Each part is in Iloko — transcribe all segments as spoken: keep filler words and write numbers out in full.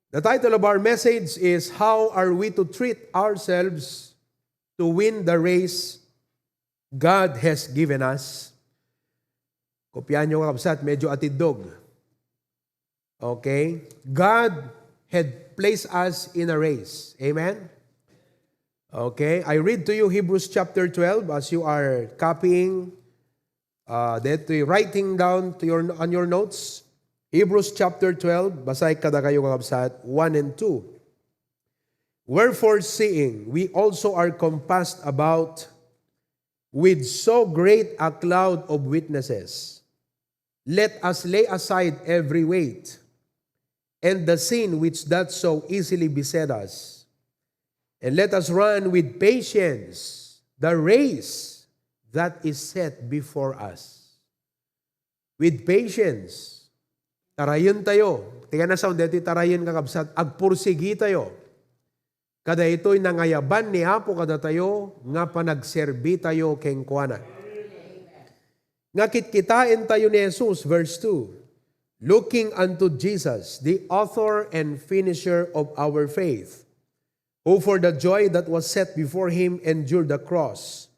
The title of our message is, "How are we to treat ourselves to win the race God has given us?" Kopyahan nyo, kakabsat, medyo atiddog. Okay? God had placed us in a race. Amen? Okay, I read to you Hebrews chapter twelve as you are copying, uh, that, uh, writing down to your, on your notes. Hebrews chapter twelve, basaen kadakayo, kakabsat, one and two. "Wherefore, seeing we also are compassed about with so great a cloud of witnesses, let us lay aside every weight and the sin which doth so easily beset us, and let us run with patience the race that is set before us." With patience. Tarayen tayo. Ti kanayon daytoy tarayen, kakabsat, agpursigi tayo kadaytoy nangayaban ni Apo kadatayo nga panagserbi tayo kenkuana. Nga kitkitaen tayo ni Jesus, verse two, "Looking unto Jesus, the author and finisher of our faith, who for the joy that was set before him endured the cross,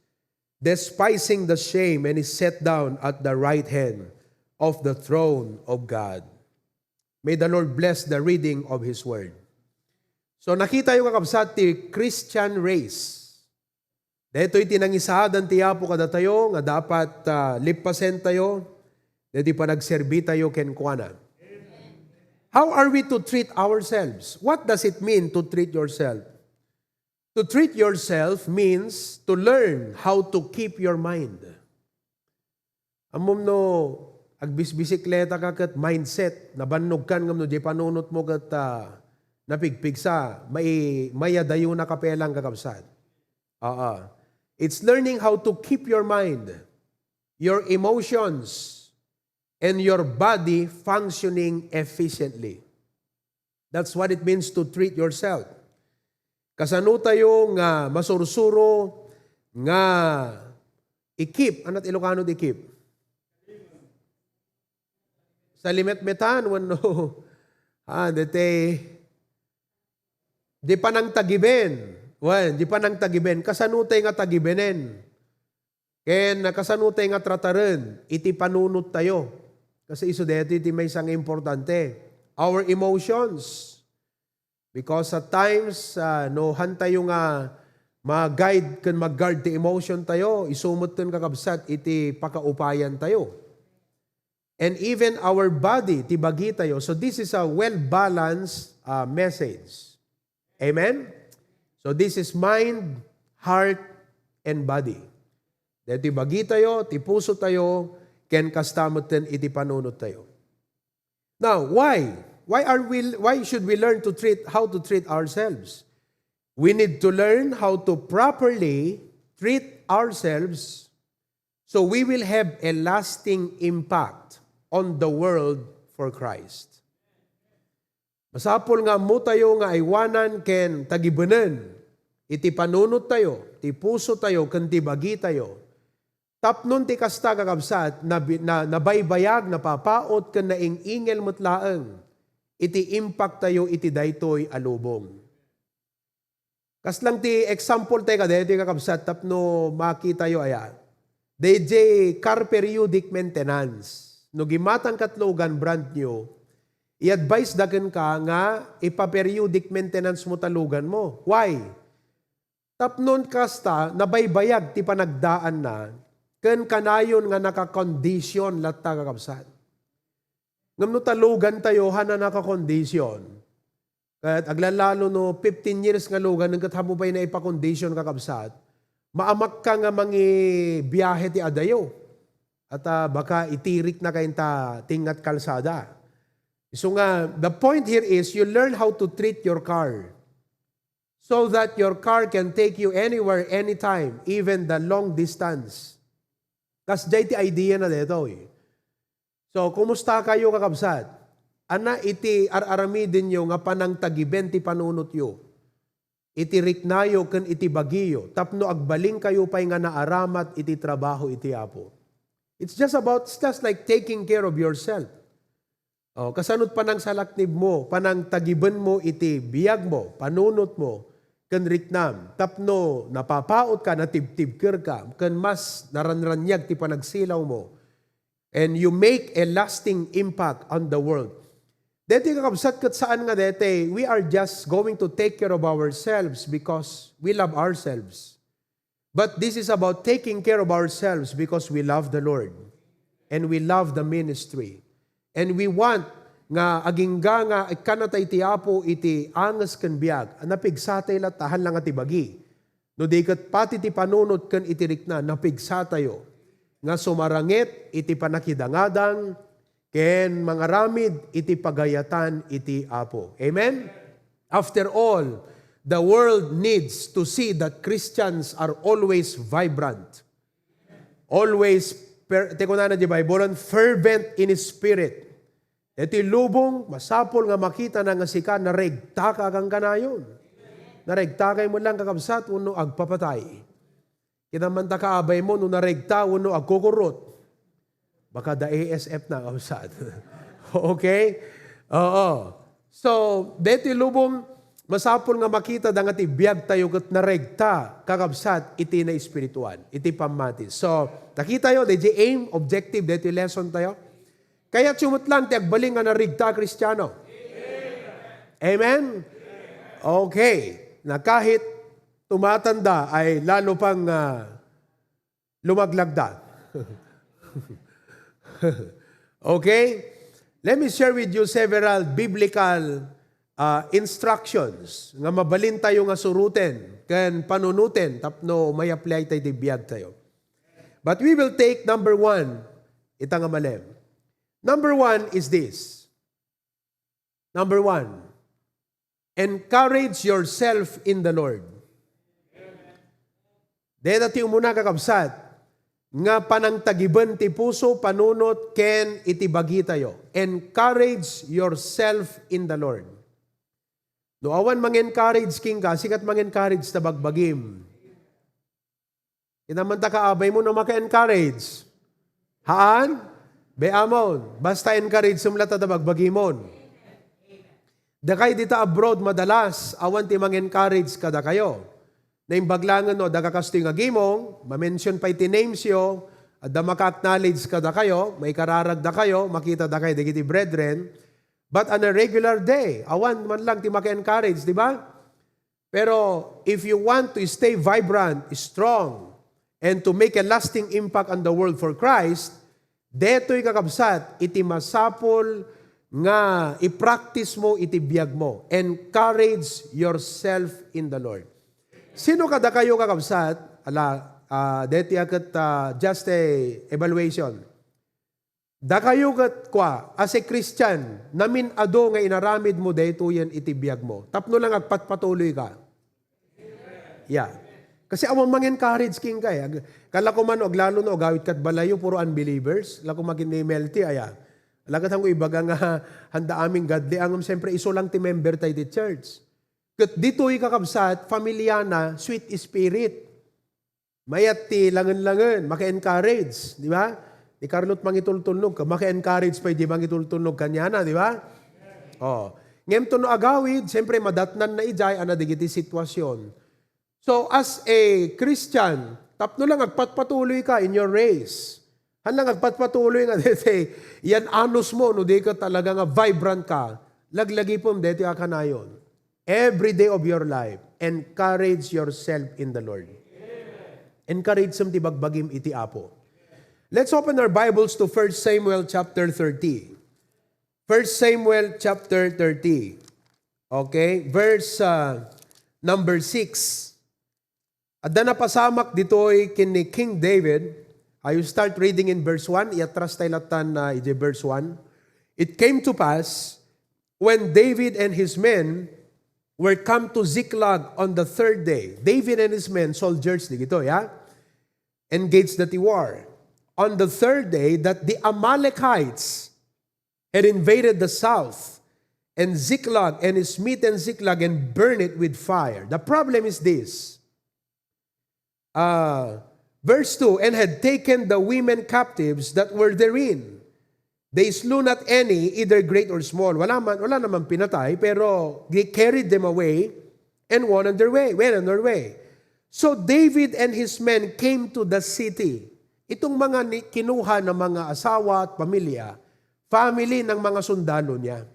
despising the shame, and is set down at the right hand of the throne of God." May the Lord bless the reading of His Word. So, nakitayo, kakabsat, ti Christian race. Daytoy ti nangisaadan ti Apo kadatayo nga dapat, ah, lippasen tayo, daytoy panagserbi tayo kenkuana. How are we to treat ourselves? What does it mean to treat yourself? To treat yourself means to learn how to keep your mind. Ammom no agbisbisikleta ka ket mindset, nabannogkan ngem no di panunotmo ket, ah, napigpigsa, mai-, mayadayona ka pelang, kakabsat. Aa. It's learning how to keep your mind, your emotions, and your body functioning efficiently. That's what it means to treat yourself. Kasano tayo nga masursuro nga i-keep? Ania ti Ilocano ti keep? Salimetmetan wenno, ah, daytoy, di panangtagiben. Wen, di panangtagiben. Kasano tayo nga tagibenen? Ken kasano tayo nga trataren iti panunot tayo? Kasi isu daytoy ti maysa nga importante. Our emotions. Because at times, ah, no, han tayo nga ma-guide ken mag-guard ti emotion tayo, isu metten, kakabsat, iti pakaupayan tayo. And even our body, ti bagi tayo. So this is a well-balanced, ah, message. Amen? So this is mind, heart, and body. Daytoy bagi tayo, ti puso tayo, ken kasta metten iti panunot tayo. Now, why? Why are we, why should we learn to treat, how to treat ourselves? We need to learn how to properly treat ourselves so we will have a lasting impact on the world for Christ. Masapul nga ammo tayo nga aywanan ken tagibenen iti panunot tayo, ti puso tayo, ken ti bagi tayo. Tapnon ti kasta, kakabsat, nabi-, na-, nabaybayag, napapaut, ken naing-ingel met laeng iti impact tayo iti daytoy a lubong. Kasla ti example tayo kadaytoy, kakabsat, tapno makitayo aya. Dayjay car periodic maintenance. No gimmatang ket lugan, brand new, i-advise da kenka nga ipa-periodic maintenance mo ta lugan mo. Why? Tapnon kasta, nabaybayag ti panagdaanna, ken kanayon nga naka-condition latta, kakabsat. Ngem no ta lugan tayo, han a naka-condition. Ket aglalalo no fifteen years nga lugan, ket ammo pay nga ipa-condition, kakabsat, maamakka nga mangibiahe ti adayo. At, ah, baka itirikna kayo ta tingngat kalsada. So nga, the point here is you learn how to treat your car so that your car can take you anywhere, anytime, even the long distance. Kasjay ti idea na daytoy. So, kumusta kayo, kakabsat? Ania iti ar-aramidenyo nga panangtagiben ti panunotyo iti riknayo ken iti bagiyo tapno agbalinkayo pay nga naaramat iti trabaho iti Apo? It's just about, it's just like taking care of yourself. O, kasano ti panangsalaknibmo, panangtagibenmo iti biagmo, panunotmo, ken riknam, tapno napapaotka, natibtibkerka, ken mas naranraniag ti panagsilawmo, and you make a lasting impact on the world. Daytoy, kakabsat, ket saan nga daytoy, we are just going to take care of ourselves because we love ourselves. But this is about taking care of ourselves because we love the Lord and we love the ministry. And we want nga agingga nga ikkannatayo ti Apo iti anges ken biag, a napigsatayo latta, haan la nga ti bagi. No di ket pati ti panunot ken iti rikna, napigsatayo nga sumarangit iti pannakidangadang ken mangaramid iti pagayatan iti Apo. Amen? After all, the world needs to see that Christians are always vibrant. Always, per, ti kunana di Bible, fervent in spirit. Iti lubong, masapul nga makitana nga sika, naregtaka kankanayon. Naregtakay met lang, kakabsat, wenno agpapatay. Kinamanta ka, abaymo, no naregta wenno agkukurot. Baka da A S F na, kabsat. Okay? Oo. So, daytoy lubong, masapul nga makitada nga ti biagtayo ket naregta, kakabsat, iti naespirituan, iti pammati. So, nakitayo, daytoy aim, objective, daytoy lesson tayo. Kayatyo met lang ti agbalin nga narigta a Kristiano. Amen? Okay. Na kahit tumatanda ay lalo pang, ah, lumaglagda. Okay? Let me share with you several biblical, ah, instructions nga mabalin tayo nga suruten ken panunuten tapno may-apply tayo iti biag tayo. But we will take number one, ita nga malem. Number one is this. Number one, encourage yourself in the Lord. Dayta ti umuna, kakabsat, nga panangtagiben ti puso, panunot, ken iti bagitayo. Encourage yourself in the Lord. No awan mang-encourage kenka, sika ti mang-encourage ta bagbagim. Kinamanta ka, abaymo no maka-encourage. Haan? Be, amon. Basta encourage mo latta ta bagbagimon. Dakay dita abroad, madalas, awan ti mang-encourage kadakayo. Naimbag langen no, adda ka kastoy nga gimong, ma-mention pay ti names yo, adda maka-acknowledge kadakayo, maikararag dakayo, makita dakay dagiti brethren. But on a regular day, awan man lang ti maka-encourage, di ba? Pero if you want to stay vibrant, strong, and to make a lasting impact on the world for Christ, detoy, kakabsat, iti masapul nga i-practice mo iti biag mo. Encourage yourself in the Lord. Sino kadakayo, kakabsat? Ala, ah, deti a ket, ah, just a evaluation. Dakayo ket, kua, as a Christian, namin-adu nga inaramid mo daytoyen iti biag mo. Tapno lang agpatpatuloy ka. Yeah. Kasi awan mang-encourage kenka, eh. Ag-, kala ko man, aglalo no, agawid kad balayo, puro unbelievers. Ala ko magin ni Melty, aya. Ala ket hanko ibaga nga, handa amin godly, ngem siyempre, isu lang ti member tayo di church. Ket ditoy, kakabsat, familiana, sweet spirit. Mayat ti langen-langen, maka-encourage, di ba? Ni Carlo ti mangitultulnog, maka-encourage pay di mangitultulnog kaniana, di ba? Oh. Ngem to no agawid, siyempre, madatnan na idiay, ana, dagiti sitwasyon. So, as a Christian, tapno lang agpatpatuloy ka in your race. Han lang agpatpatuloy nga, dete, yan anus mo, no, di ka talaga nga vibrant ka, laglagipem, dete a kanayon. Every day of your life, encourage yourself in the Lord. Encourage mo ti bagbagim iti Apo. Let's open our Bibles to First Samuel chapter thirty. First Samuel chapter thirty. Okay, verse, uh, number six. Adda napasamak ditoy ken ni King David. I will start reading in verse one. Iatras tayo latan, uh, iti verse one. It came to pass, when David and his men were come to Ziklag on the third day. David and his men, soldiers, di gito, ya? Engaged at the war. On the third day, that the Amalekites had invaded the south, and Ziklag, and smitten Ziklag, and burned it with fire. The problem is this. Uh, verse two, and had taken the women captives that were therein, They slew not any, either great or small. Wala man, wala naman pinatay, pero they carried them away and went on their way, went on their way. So David and his men came to the city. Itong mga ni-, kinuha ng mga asawa at pamilya, family ng mga sundalo niya.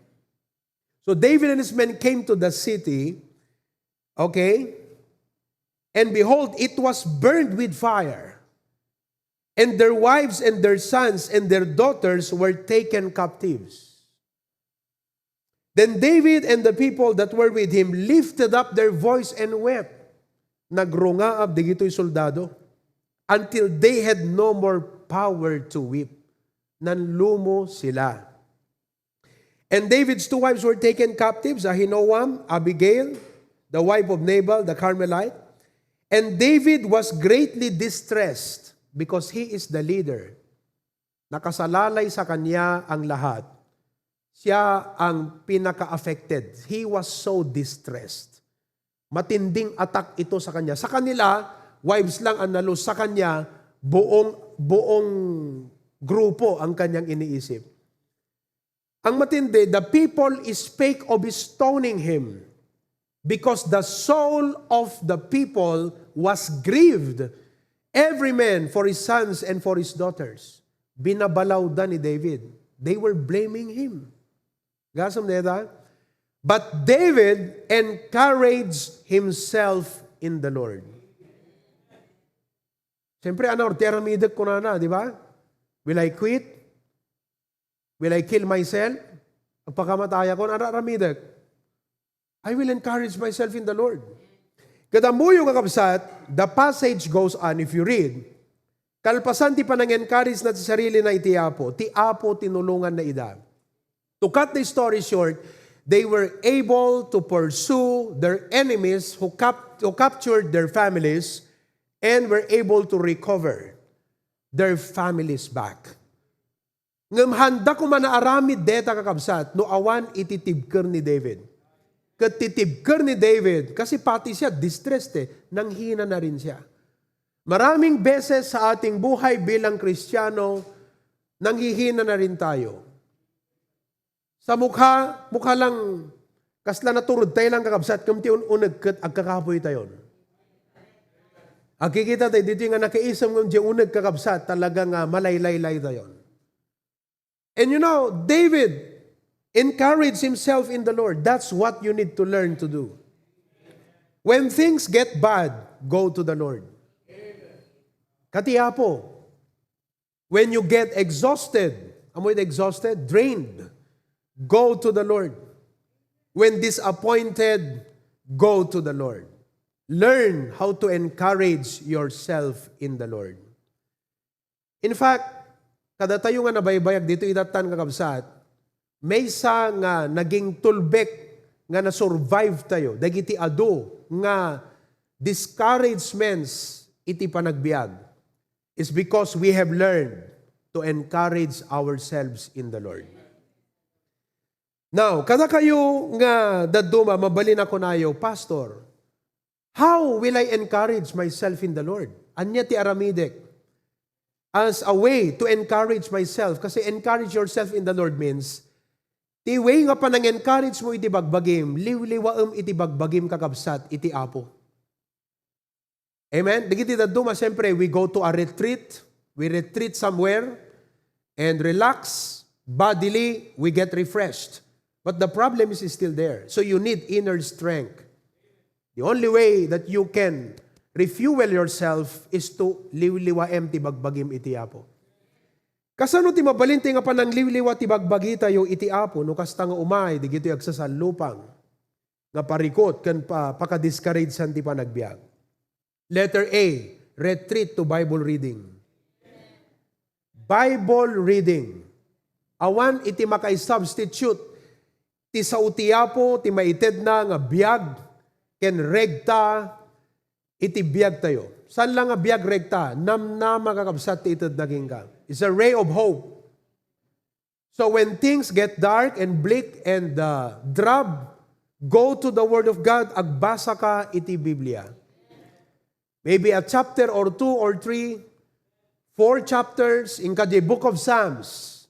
So David and his men came to the city, okay? And behold, it was burned with fire. And their wives and their sons and their daughters were taken captives. Then David and the people that were with him lifted up their voice and wept. Nagrungaab digitoy soldado until they had no more power to weep. Nanlumo sila. And David's two wives were taken captives, Ahinoam, Abigail, the wife of Nabal the Carmelite. And David was greatly distressed because he is the leader. Nakasalalay sa kanya ang lahat. Siya ang pinaka-affected. He was so distressed. Matinding attack ito sa kanya. Sa kanila, wives lang ang nalus. Sa kanya, buong, buong grupo ang kanyang iniisip. Ang matindi, the people spake of stoning him because the soul of the people was grieved, every man for his sons and for his daughters. Binabalawda ni David. They were blaming him. Gasam deta? But David encouraged himself in the Lord. Siyempre, ano, ti aramidek kunana, di ba? Will I quit? Will I kill myself? Agpakamatayakon? Ano aramidek? I will encourage myself in the Lord. Ket ammoyo, kakabsat, the passage goes on, if you read, kalpasan ti panang-encourage na ti sarili na iti Apo, ti Apo tinulongan na ida. To cut the story short, they were able to pursue their enemies who, cap- who captured their families and were able to recover their families back. Ngem handa koma nga aramid deta, kakabsat, no awan iti tibker ni David. Ket ti tibker ni David, kasi pati siya distressed eh, nanghina na rin siya. Maraming beses sa ating buhay bilang Kristiyano, nanghihina na rin tayo. Sa mukha, mukha lang, kasla naturod tayo lang, kakabsat, ngem ti un-uneg ket agkakapuy tayon. Agkikita tayo ditoy nga nakiisem ngem ti uneg, kakabsat, talaga nga malaylaylay tayon. And you know, David encouraged himself in the Lord. That's what you need to learn to do. When things get bad, go to the Lord. Kati Apo, when you get exhausted, amoy exhausted, drained, go to the Lord. When disappointed, go to the Lord. Learn how to encourage yourself in the Lord. In fact, kadatayo nga nabaybayag ditoy dattan, kakabsat, maysa nga naging tulbek nga na-survive tayo dagiti adu nga discouragements iti panagbiag is because we have learned to encourage ourselves in the Lord. Now, kadakayo nga dadduma, mabalin a kunayo, "Pastor, how will I encourage myself in the Lord?" Ania ti aramidek as a way to encourage myself? Kasi encourage yourself in the Lord means, ti way nga panang-encourage mo iti bagbagim, liwliwaem iti bagbagim, kakabsat, iti Apo. Amen? Dagiti dadduma, siyempre, we go to a retreat, we retreat somewhere, and relax, bodily, we get refreshed. But the problem is still there. So you need inner strength. The only way that you can refuel yourself is to liwliwaem ti bagbagim iti Apo. Kasano ti mabalin ti nga panangliwliwa ti bagbagi tayo iti Apo no kasta nga umay dagitoy agsasallupang nga parikut ken pa-, pakadiscouragean ti panagbiag? Letter A, retreat to Bible reading. Bible reading. Awan iti makaisubstitute ti sao ti Apo ti maitedna nga biag ken regta iti biagtayo. Saan lang nga biag regta, namnama, kakabsat, ti itedna kenka. It's a ray of hope. So when things get dark and bleak and, uh, drab, go to the Word of God, agbasa ka iti Biblia. Maybe a chapter or two or three, four chapters, inka di Book of Psalms.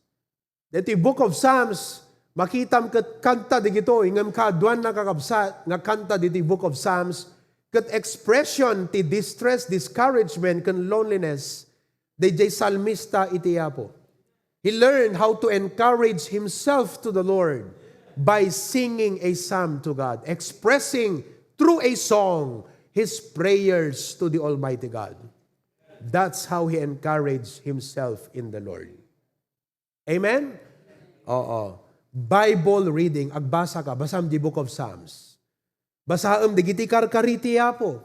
Ditoy Book of Psalms, makitam ket kanta dagitoy, ngem kaaduanna, kakabsat, nga kanta ditoy Book of Psalms, ket expression ti distress, discouragement, ken loneliness, dayjay salmista iti Apo. He learned how to encourage himself to the Lord by singing a psalm to God, expressing through a song his prayers to the Almighty God. That's how he encouraged himself in the Lord. Amen? Oo. Bible reading, agbasa ka, basam di Book of Psalms. Basaem dagiti karkari ti Apo.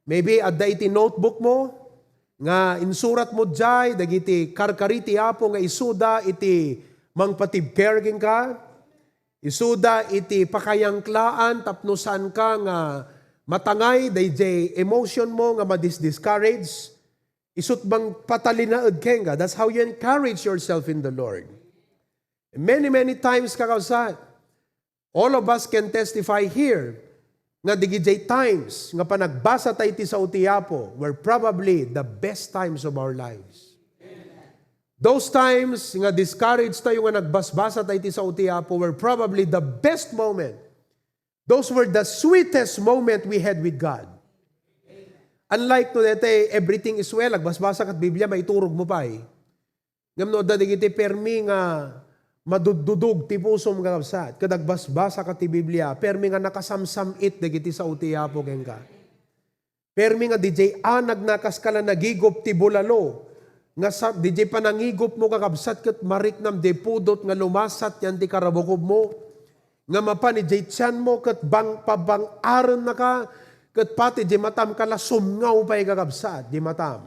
Maybe adda iti notebook mo nga insurat mo diay dagiti karkari ti Apo nga isuda iti mangpatibker kenka, isuda iti pakayangklaan tapno saanka nga matangay dayjay emotion mo nga madis-discourage, isut' mangpatalinaed kenka. That's how you encourage yourself in the Lord. Many, many times, kakabsat, all of us can testify here nga dagijay times nga panagbasa tayo iti sao ti Apo were probably the best times of our lives. Those times nga discouraged tayo nga nagbasbasa tayo iti sao ti Apo were probably the best moment. Those were the sweetest moment we had with God. Unlike no daytoy, everything is well, agbasbasa ka ti Biblia, maiturog mo pay. Ngem no adda dagiti permi nga maduddudog ti pusom, kakabsat, ket agbasbasa ka ti Biblia, permi nga nakasamsam-it dagiti sao ti Apo kenka. Permi nga didiay anagna kas kala nagigup ti bulalo, nga sa, didiay panangigup mo, kakabsat, ket mariknam diay pudot nga lumasat yan ti karabukob mo, nga mapan idiay tiyan mo, ket bang, pabang-arennaka, ket pati diay matam kala sumngaw pay, kakabsat, diay matam.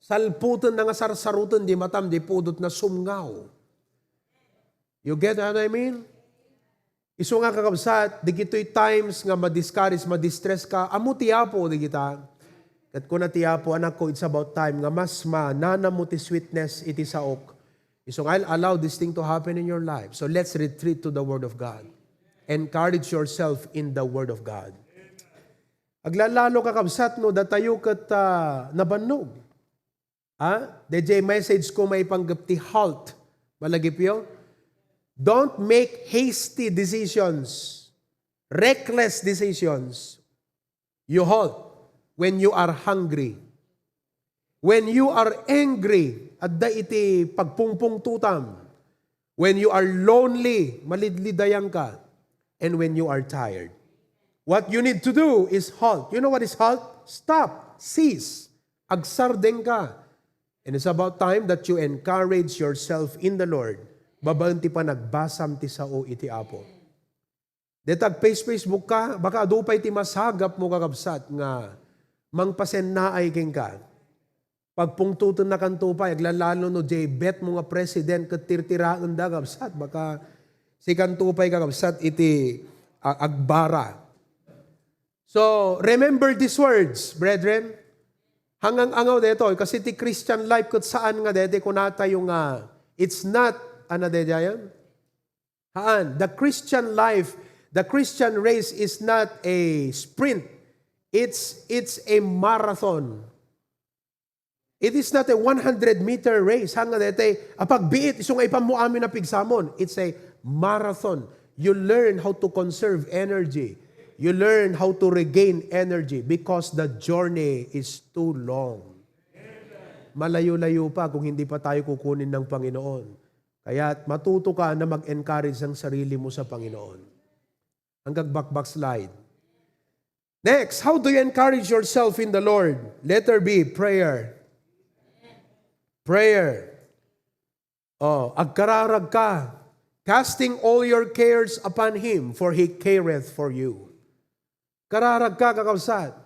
Salputen na nga sarsaroten diay matam diay pudot na sumngaw. You get what I mean? Isu nga, kakabsat, dagitoy times nga madiscourage, madistress ka, ammo ti Apo dagita. Ket kuna ti Apo, "Anakko, it's about time nga mas mananam mo ti sweetness iti saok." Isu nga, I'll allow this thing to happen in your life. So let's retreat to the Word of God. Encourage yourself in the Word of God. Aglalalo, kakabsat, no datayo ket, ah, nabannog. Ha? Dayjay message ko maipanggep ti halt. Malagipyo? Don't make hasty decisions, reckless decisions. You halt when you are hungry. When you are angry, adda iti pagpungpungtotam. When you are lonely, malidlidayanka. And when you are tired. What you need to do is halt. You know what is halt? Stop. Cease. Agsardengka. And it's about time that you encourage yourself in the Lord babaen ti panagbasam ti sao iti Apo. Dita ag-face-, Facebook ka, baka adu pay ti masagap mo, kakabsat, nga mangpasennaay kenka. Pagpungtotennakanto pay, aglalalo no diay bet mo nga president ket tirtiraenda, kabsat, baka sikanto pay, kakabsat, iti, a-, agbara. So, remember these words, brethren. Hangang-angaw daytoy, kasi ti Christian life ket saan nga daytoy kunatayo nga it's not, ano daytoy? Haan, the Christian life, the Christian race is not a sprint. It's, it's a marathon. It is not a one hundred meter race. Saan nga daytoy, a pagbiit, isu nga ipammo amin a pigsamon. It's a marathon. You learn how to conserve energy. You learn how to regain energy because the journey is too long. Malayo-layo pa kung hindi pa tayo kukunin ng Panginoon. Kaya matuto ka na mag-encourage ng sarili mo sa Panginoon. Hanggang back-, backslide. Next, how do you encourage yourself in the Lord? Letter B, prayer. Prayer. Oh, agkararag ka. Casting all your cares upon Him, for He careth for you. Kararag ka, kakabsat.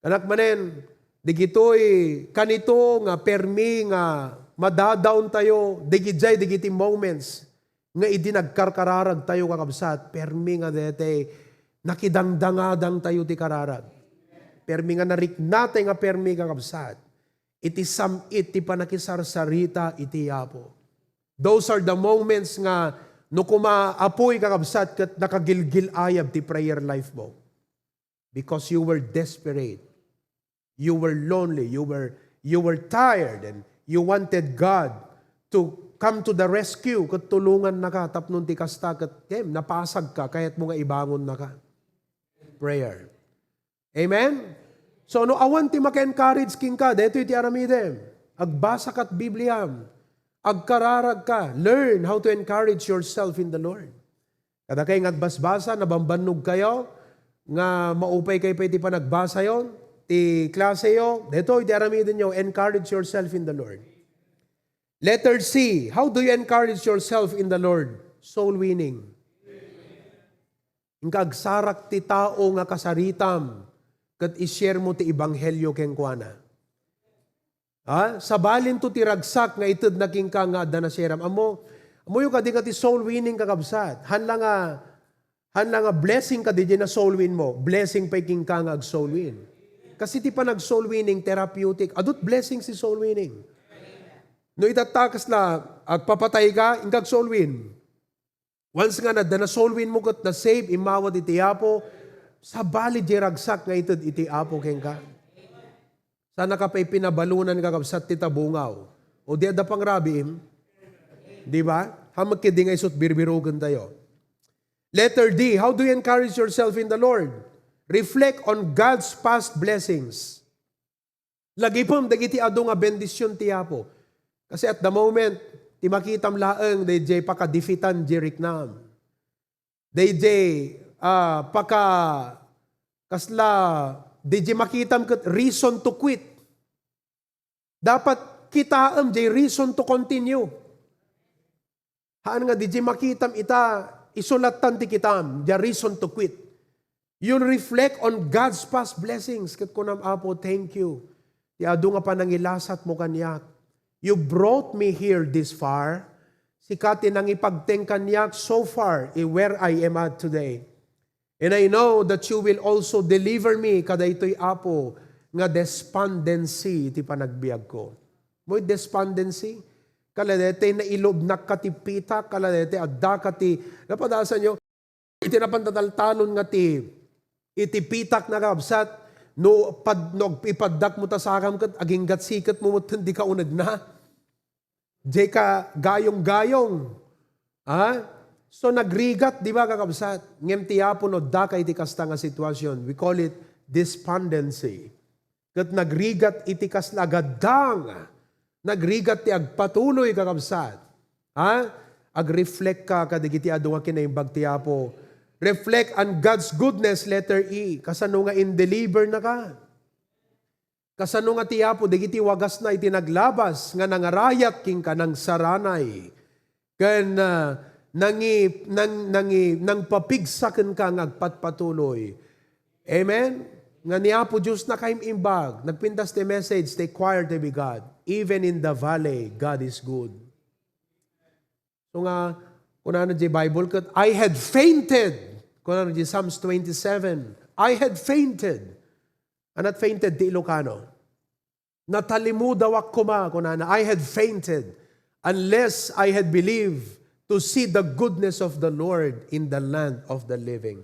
Anak manen, digitoy kanito nga permi nga madadawn tayo, digijay digiti moments nga idi nagkarkararag tayo, kakabsat, permi nga dete nakidangdangadang tayo ti kararag. Permi nga nariknatay nga permi, kakabsat, iti sam-it ti panakisarsarita iti Apo. Those are the moments nga no kumaapoy, kakabsat, ket nakagilgil-ayab ti prayer life mo. Because you were desperate. You were lonely. You were, you were tired, and you wanted God to come to the rescue ket tulongannaka tapno ti kasta ket, em, napasagka, kayatmo nga ibangonnaka. Prayer. Amen? So, no awan ti maka-encourage kenka, daytoy ti aramidem. Agbasa kat Bibliam. Agkararag ka. Learn how to encourage yourself in the Lord. Kadakay nga agbasbasa, nabambannog kayo, nga maupay kayo pay ti panagbasayo, ti klaseyo, daytoy ti aramidenyo, encourage yourself in the Lord. Letter C, how do you encourage yourself in the Lord? Soul winning. Inka agsarak ti tao nga kasaritam ket i-share mo ti ebanghelio kenkuana. Ha? Sabalinto ti ragsak nga itedna kenka nga adda nasiram. Ammo, ammoyo kadi nga ti soul winning, kakabsat. Haan la nga, haan la nga blessing kadi diay na soul win mo. Blessing pay kenka nga ag-soul win. Kasi ti panag-soul winning, therapeutic. Adu't blessing ti soul winning. No itatta kasla, agpapatay ka, inka ag-soul win. Once nga nadda na soul win mo ket na-save, immawat iti Apo, sabali diay ragsak nga ited iti Apo kenka. Saan ka pay pinabalunan, kakabsat, ti tabungaw. O di adda pangrabiim? Di ba? Haan met kadi nga isu't birbirogen tayo. Letter D, how do you encourage yourself in the Lord? Reflect on God's past blessings. Lagipem dagiti adu nga bendision ti Apo. Kasi at the moment, ti makitam laeng, daydiay pakadefitan diay riknam. Daydiay, ah, paka, kasla, daydiay makitam ket reason to quit. Dapat kitaem diay reason to continue. Haan nga daydiay makitam ita, isu lattan ti kitam, diay reason to quit. You'll reflect on God's past blessings. Ket kunam, "Apo, thank you. Ti adu nga panangilasatmo kaniak. You brought me here this far. Sika ti nangipagteng kaniak so far, eh, where I am at today. And I know that you will also deliver me kadaytoy, Apo, nga despondency ti panagbiagko." Moy despondency? Kala daytoy nailubnak ka ti pitak, kala daytoy adda ka ti, napadasan nyo, iti napan tataltalon nga ti, iti pitak, nakabsat, no pad-, no ipaddak mo ta sakam ket aginggat siket mo met ti kaunegna. Diay ka gayong-gayong. Ha? So, nagrigat, di ba, kakabsat? Ngem ti Apo no adda ka iti kasta nga sitwasyon, we call it despondency. Ket nagrigat iti kasla gaddang. Nagrigat ti agpatuloy, kakabsat. Ha? Ag-reflect ka kadagiti adu nga kinaimbag ti Apo. Reflect on God's goodness, letter E. Kasano nga in-deliver na ka? Kasano nga ti Apo dagiti wagasna iti naglabas nga nangarayat kenka, nangsaranay, ken, ah, nangi-, nang-, nangi-, nangpapigsa kenka nga agpatpatuloy? Amen? Nga ni Apo Dios nakaim-imbag, nagpintas ti message, ti choir ti bigat. Even in the valley, God is good. So nga, kunana diay Bible ket, "I had fainted." Kunana diay Psalms twenty-seven, "I had fainted." Ania ti fainted ti Ilocano? Natalimudawak koma, kunana, "I had fainted unless I had believed to see the goodness of the Lord in the land of the living."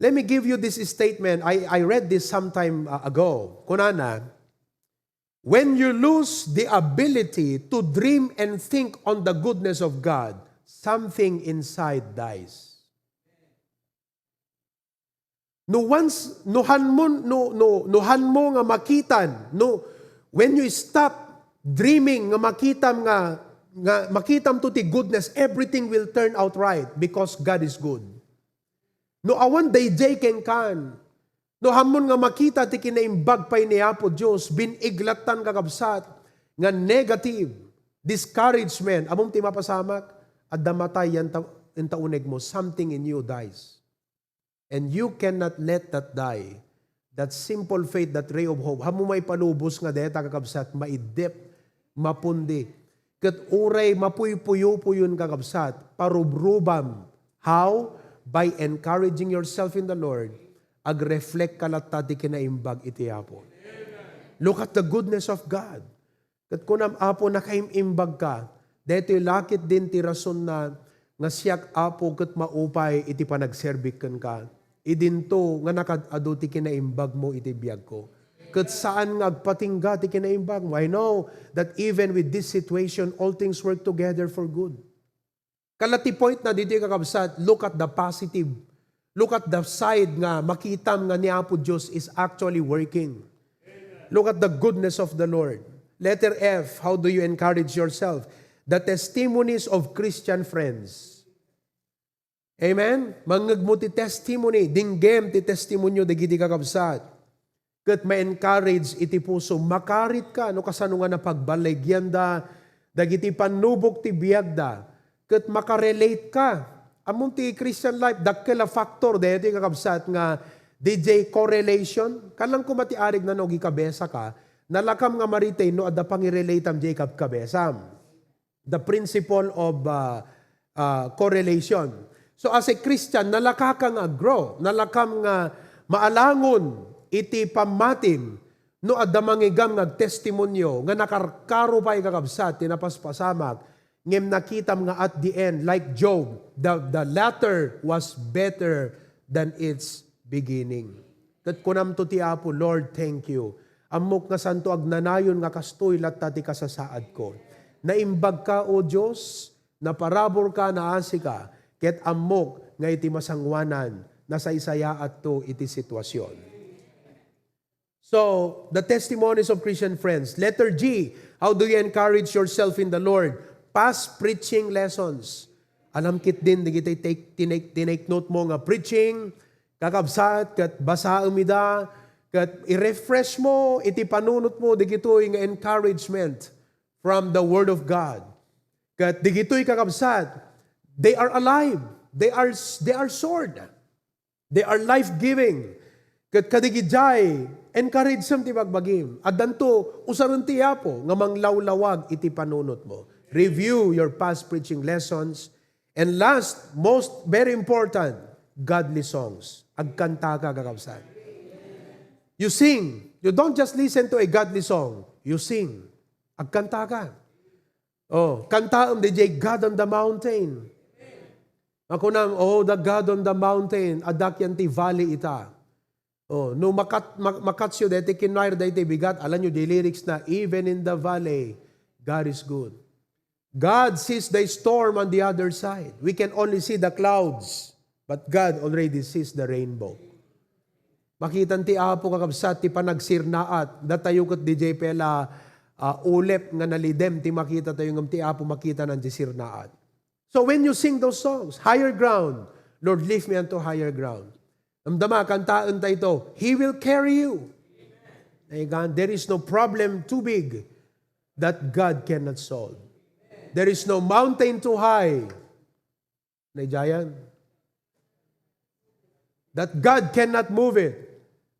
Let me give you this statement. I, I read this some time, uh, ago. Kunana, "When you lose the ability to dream and think on the goodness of God, something inside dies." No once, no hanmon, no, no, no hanmo nga makitan, no, when you stop dreaming nga makitam nga, nga makitam to ti goodness, everything will turn out right because God is good. No awan daydiay kenkan, no hanmon nga makita ti kinaimbag pay ni Apo Dios, bin-ig lattan, kakabsat, nga negative, discouragement, ammom ti mapasamak, adda matay yan ta-, inta unegmo, something in you dies. And you cannot let that die. That simple faith, that ray of hope. Hanmo maipalubos nga dayta, kakabsat, maiddep, mapundi. Ket uray mapuypuyopuyon, kakabsat, parubrubam. How? By encouraging yourself in the Lord. Ag-reflect ka latta ti kinaimbag iti Apo. Look at the goodness of God. Ket kunam, "Apo, nakaim-imbag ka. Daytoy la ketdin ti rasonna nga siak, Apo, ket maupay iti panagserbik kenka. Idinto nga nakad-adu ti kinaimbagmo iti biagko." Ket saan nga agpatingga ti kinaimbagmo. I know that even with this situation, all things work together for good. Kala ti point na ditoy, kakabsat, look at the positive. Look at the side nga makitam nga ni Apo Dios is actually working. Look at the goodness of the Lord. Letter F, how do you encourage yourself? The testimonies of Christian friends. Amen? Mangngegmo ti testimony, dinggem ti testimonio dagiti kakabsat. Ket ma-encourage iti puso, makaritka no kasano nga napagbaligyan da dagiti pannubok ti biagda, ket makarelate ka. Ammom ti Christian life, dakkel a factor daytoy, kakabsat, nga D J correlation. Kalang koma ti arig na no agikabesa ka, nalakam nga maritay no adda pangirelatam diay kabkabesam. The principle of, uh, uh, correlation. So, as a Christian, nalaka ka nga aggrow, nalakam nga maalangon iti pammatim no adda mangigam nga agtestimonio nga nakarkaro pay, kakabsat, ti napaspasamak, ngem nakitam nga at the end, like Job, the, the latter was better than its beginning. Ket kunamto ti Apo, "Lord, thank you. Ammok nga santo agnanayon nga kastoy latta ti kasasaadko. Naimbag ka, O Dios, naparabur ka, naasi ka, ket ammok nga iti masangoanan, nasaysayaatto iti situasion." So, the testimonies of Christian friends. Letter G, how do you encourage yourself in the Lord? Past preaching lessons. Alam ketdin, dagiti take, tinake, tinake note mo nga preaching, kakabsat, ket basaem ida, ket i-refresh mo iti panunot mo, dagitoy nga encouragement from the Word of God. Ket dagitoy, kakabsat, they are alive. They are, they are sword. They are life-giving. Ket kadagidiay, encourage-em ti bagbagim. Addanto, usaren ti Apo nga manglawlawag iti panunotmo. Review your past preaching lessons. And last, most very important, godly songs. Agkantaka, kakabsat. You sing. You don't just listen to a godly song. You sing. Agkantaka. Oh, kantaem diay God on the mountain. Nga kunam, "Oh, the God on the mountain, adda ken ti valley ita." Oh, no makat-, mak-, makatyo daytoy ken choir daytoy bigat, alanyo diay lyrics na, "Even in the valley, God is good." God sees the storm on the other side. We can only see the clouds, but God already sees the rainbow. Makitan ti Apo, kakabsat, ti panagsirnaat. Datayo ket diay pay la, ah, ulep nga nalidem ti makitatayo, ngem ti Apo makitana diay sirnaat. So when you sing those songs, "Higher ground, Lord, lift me unto higher ground." Damdama, kantaenta ito, "He will carry you." Ay, God, there is no problem too big that God cannot solve. There is no mountain too high. Nay, Giant. That God cannot move it.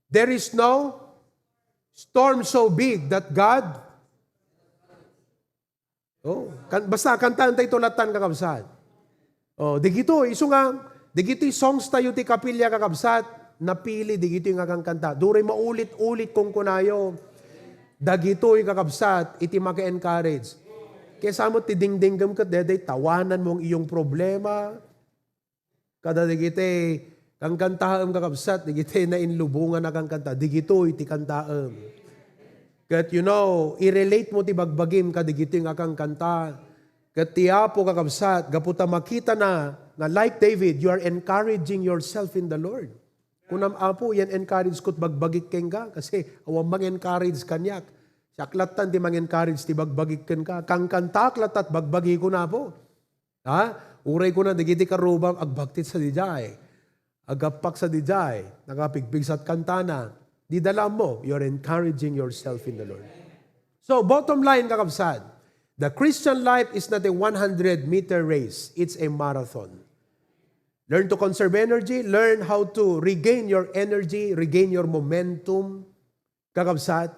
There is no storm so big that God. Oh, kan-, basta kantaentayo lattan, kakabsat. Oh, digitoy, isu nga, digitoy songs tayo ti kapilya, kakabsat, napili digitoy nga kankanta. Duray maulit-ulit kunkunayo. Dagitoy, kakabsat, iti maka-encourage. Kaysa met ti dingdinggem ket daydiay, tawanan mo ang iyong problema. Kada digiti, kankantaem, kakabsat, digiti nainlubongan a kankanta, digitoy ti kantaem. Ket, you know, i-relate mo ti bagbagim kadigitoy nga kankanta. Ket ti Apo, kakabsat, gapu ta makitana nga, like David, you are encouraging yourself in the Lord. Kunam, "Apo, yan encourage ko't bagbagik kenka, kasi awan mang-encourage kaniak. Siak lattan ti mang-encourage ti bagbagik kenka. Kankantaak latta't bagbagikon, Apo." Ha? Uray kuna, dagiti karrubam, agbaktit sadiay. Agappak sadiay. Nakapigpigsat kantana. Dida la ammo, you're encouraging yourself in the Lord. So, bottom line, kakabsat, the Christian life is not a one hundred meter race. It's a marathon. Learn to conserve energy. Learn how to regain your energy, regain your momentum. Kakabsat,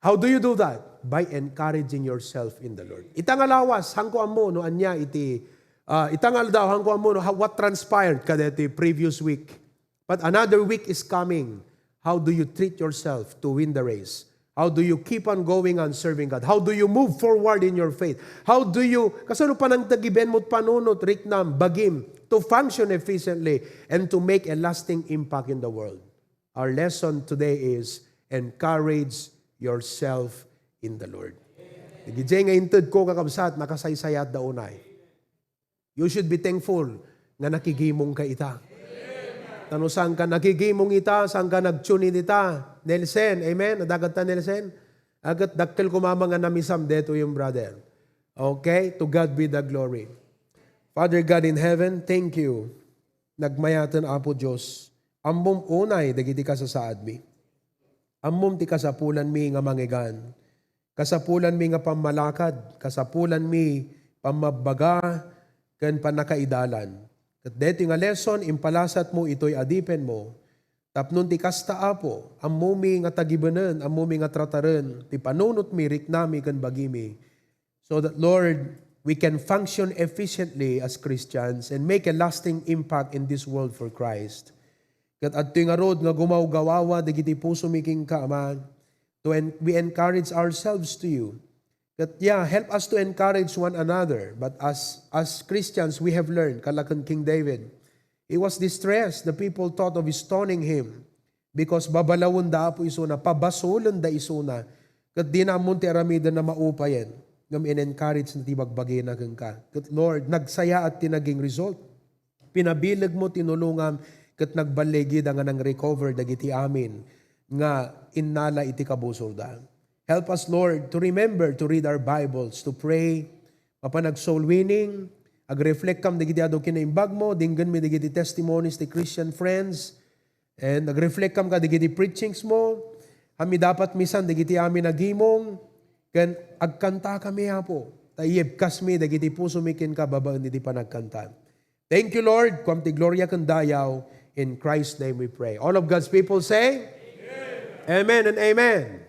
how do you do that? By encouraging yourself in the Lord. Ita nga lawas, haanko ammo no ania iti, ah, ita nga aldaw, haanko ammo no ha-, what transpired kadaytoy previous week. But another week is coming. How do you treat yourself to win the race? How do you keep on going on serving God? How do you move forward in your faith? How do you, kasano panangtagiben mo't panunot, riknam, bagim, to function efficiently and to make a lasting impact in the world? Our lesson today is Encourage yourself in the Lord. Dagiti nga intedko, kakabsat, nakasaysayaatda unay. You should be thankful nga nakigimong ka ita. Ta no saan ka nakigimong ita, saan ka nag-tune in ita, Nelson, amen? Adda kadi ta, Nelson? Agat dakkel koma nga namisam detoy, brother. Okay? To God be the glory. Father God in heaven, thank you. Nagmayaten, Apo Dios. Ammom unay dagiti kasasaadmi. Ammom ti kasapulanmi nga mangngegan. Kasapulanmi nga pammalakad, kasapulanmi pammabbaga ken pannakaidalan. Ket daytoy nga lesson, impalasatmo itoy adipenmo. Tapno ti kasta, Apo, ammomi nga tagibenen, ammomi nga trataren ti panunotmi, riknami ken bagimi. So that, Lord, we can function efficiently as Christians and make a lasting impact in this world for Christ. Ket adtoy ngarud nga gumawgawawa dagiti pusomi kenka, Ama, to en-, we encourage ourselves to you. Ket, yeah, help us to encourage one another. But as, as Christians, we have learned, kalaken King David, he was distressed. The people thought of stoning him because babalawenda, Apo, isuna, pabasolenda isuna. Ket dina ammon ti aramiden a maupayen. Ngem in-encourage na ti bagbagina kenka. Ket, Lord, nagsayaat ti naging result. Pinabilegmo, tinulongam, ket nagballigida nga nang-recover dagiti amin nga innala iti kabusorda. Help us, Lord, to remember to read our Bibles, to pray, mapan ag-soul winning, ag-reflect kam dagiti adu kinaimbagmo, dinggenmi dagiti testimonies ti Christian friends, and ag-reflect kam kadagiti preachings mo, a midapatmi san dagiti amin a gimong, ken agkantakami, Apo, ta iyebkasmi dagiti pusomi kenka babaen iti panagkanta. Thank you, Lord. Kuam ti gloria ken dayaw. In Christ's name we pray. All of God's people say, Amen and amen.